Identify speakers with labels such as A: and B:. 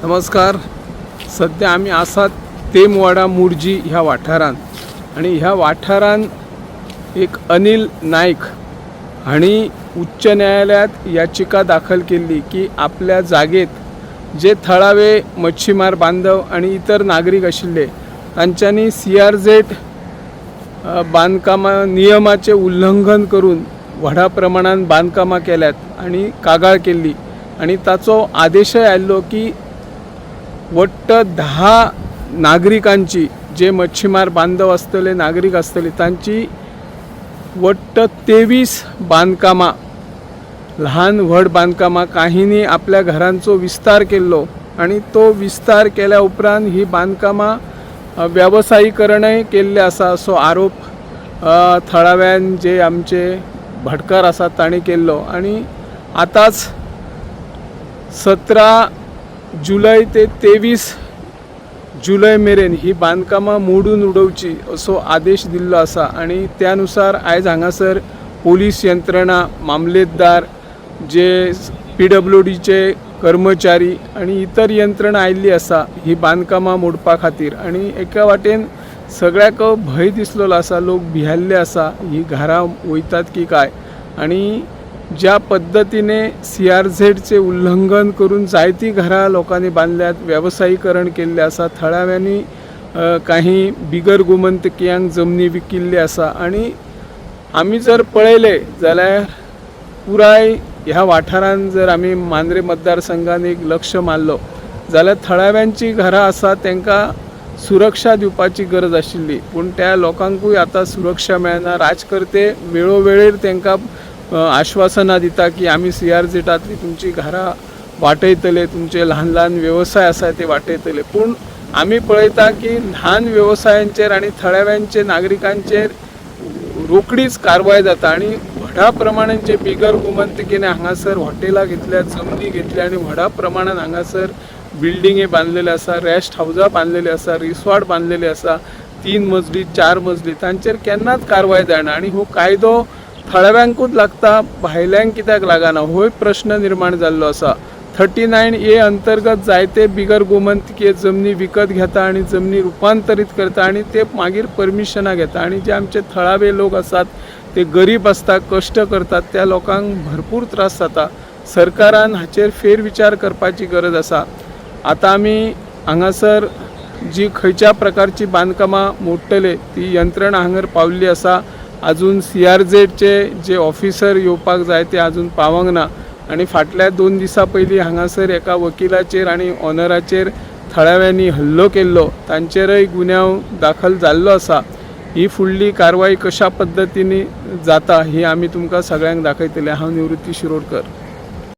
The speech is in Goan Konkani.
A: नमस्कार. सध्या आमी आसात तेमवाडा मुर्जी ह्या वाठारांत आनी ह्या वाठारांत एक अनिल नायक हांणी उच्च न्यायालयात याचिका दाखल केल्ली की आपल्या जागेत जे थळावे मच्छीमार बांधव आनी इतर नागरीक आशिल्ले तांच्यांनी CRZ बांदकामां नियमाचें उल्लंघन करून व्हडा प्रमाणान बांदकामां केल्यात आनी कागाळ केल्ली आनी ताचो आदेशय आयिल्लो की वट्ट 10 नागरिकांची जे मच्छीमार बांधव आसतले नागरीक आसतले तांची वट्ट 23 बांदकामां ल्हान व्हड बांदकामां काहींनी आपल्या घरांचो विस्तार केल्लो आनी तो विस्तार केल्या उपरांत ही बांदकामां वेवसायीकरणय केल्लें आसा असो आरोप थळाव्यान जे आमचे भटकार आसात तांणी केल्लो. आनी आतांच 17 जुलय ते 23 जुलय मेरेन ही बांदकामां मोडून उडोवची असो आदेश दिल्लो आसा आनी त्या नुसार आयज हांगासर पोलीस यंत्रणा, मामलेतदार, जे PWDचे कर्मचारी आनी इतर यंत्रणा आयिल्ली आसा ही बांदकामां मोडपा खातीर. आनी एका वाटेन सगळ्याक भंय दिसलेलो आसा, लोक भियेल्ले आसा ही घरां वयतात की काय. आनी ज्या पद्दतीने CRZचे उल्लंघन करून जायतीं घरां लोकांनी बांदल्यात, वेवसायीकरण केल्लें आसा, थळाव्यांनी काही बिगर गोमंतकियांक जमनी विकिल्ली आसा. आनी आमी जर पळयलें जाल्यार पुराय ह्या वाठारान जर आमी मांद्रे मतदारसंघान एक लक्ष मारलो जाल्यार थळाव्यांची घरां आसा तांकां सुरक्षा दिवपाची गरज आशिल्ली, पूण त्या लोकांकूय आतां सुरक्षा मेळना. राजकर्ते वेळोवेळेर तांकां आश्वासनां दिता की आमी CRZांतली तुमची घरां वाटयतले, तुमचे ल्हान ल्हान वेवसाय आसा ते वाटयतले, पूण आमी पळयता की ल्हान वेवसायांचेर आनी थळाव्यांचे नागरिकांचेर रोकडीच कारवाय जाता आनी व्हडा प्रमाणान जे बिगर गोमंतकीने हांगासर हॉटेलां घेतल्या, जमनी घेतल्या आनी व्हडा प्रमाणान हांगासर बिल्डिंगे बांदलेले आसा, रेस्ट हावजां बांदलेली आसा, रिसॉर्ट बांदलेले आसा, 3 मजली 4 मजली, तांचेर केन्नाच कारवाय जायना. आनी हो कायदो थळाव्यांकूच लागता, भायल्यांक कित्याक लागना होय प्रश्न निर्माण जाल्लो आसा. 39A अंतर्गत जायते बिगर गोमंतकीय जमनी विकत घेता आनी जमनी रुपांतरीत करता आनी ते मागीर परमिशनां घेता. आनी जे आमचे थळावे लोक आसात ते गरीब आसता, कश्ट करतात, त्या लोकांक भरपूर त्रास जाता. सरकारान हाचेर फेरविचार करपाची गरज आसा. आतां आमी हांगासर जी खंयच्या प्रकारची बांदकामां मोडटले ती यंत्रणा हांगर पावल्ली आसा. अजून CRZचे जे ऑफिसर येवपाक जाय ते अजून पावंक ना. आनी फाटल्या 2 दिसां पयलीं हांगासर एका वकिलाचेर आनी ऑनराचेर थळाव्यांनी हल्लो केल्लो, तांचेरय गुन्यांव दाखल जाल्लो आसा. ही फुडली कारवाय कशा पद्दतीन जाता ही आमी तुमकां सगळ्यांक दाखयतले. हांव निवृत्ती शिरोडकर.